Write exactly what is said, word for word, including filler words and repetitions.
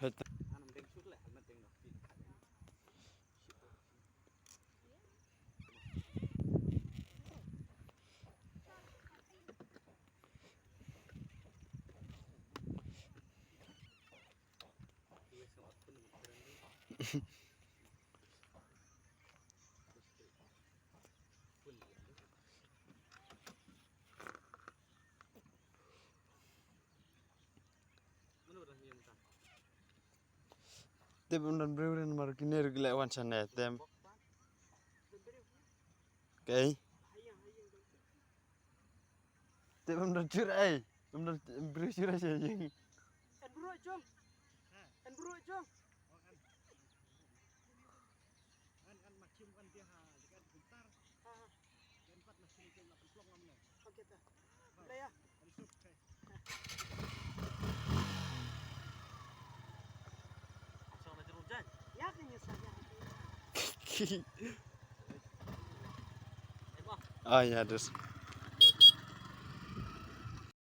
Hei. Te bym don briew rin mar kine ruh ki leh wan shane te. Kei. Te bym don jur ei. Bym don briew jur ei sha ïing. En bru jong. En bru jong. Ah, ya, dus.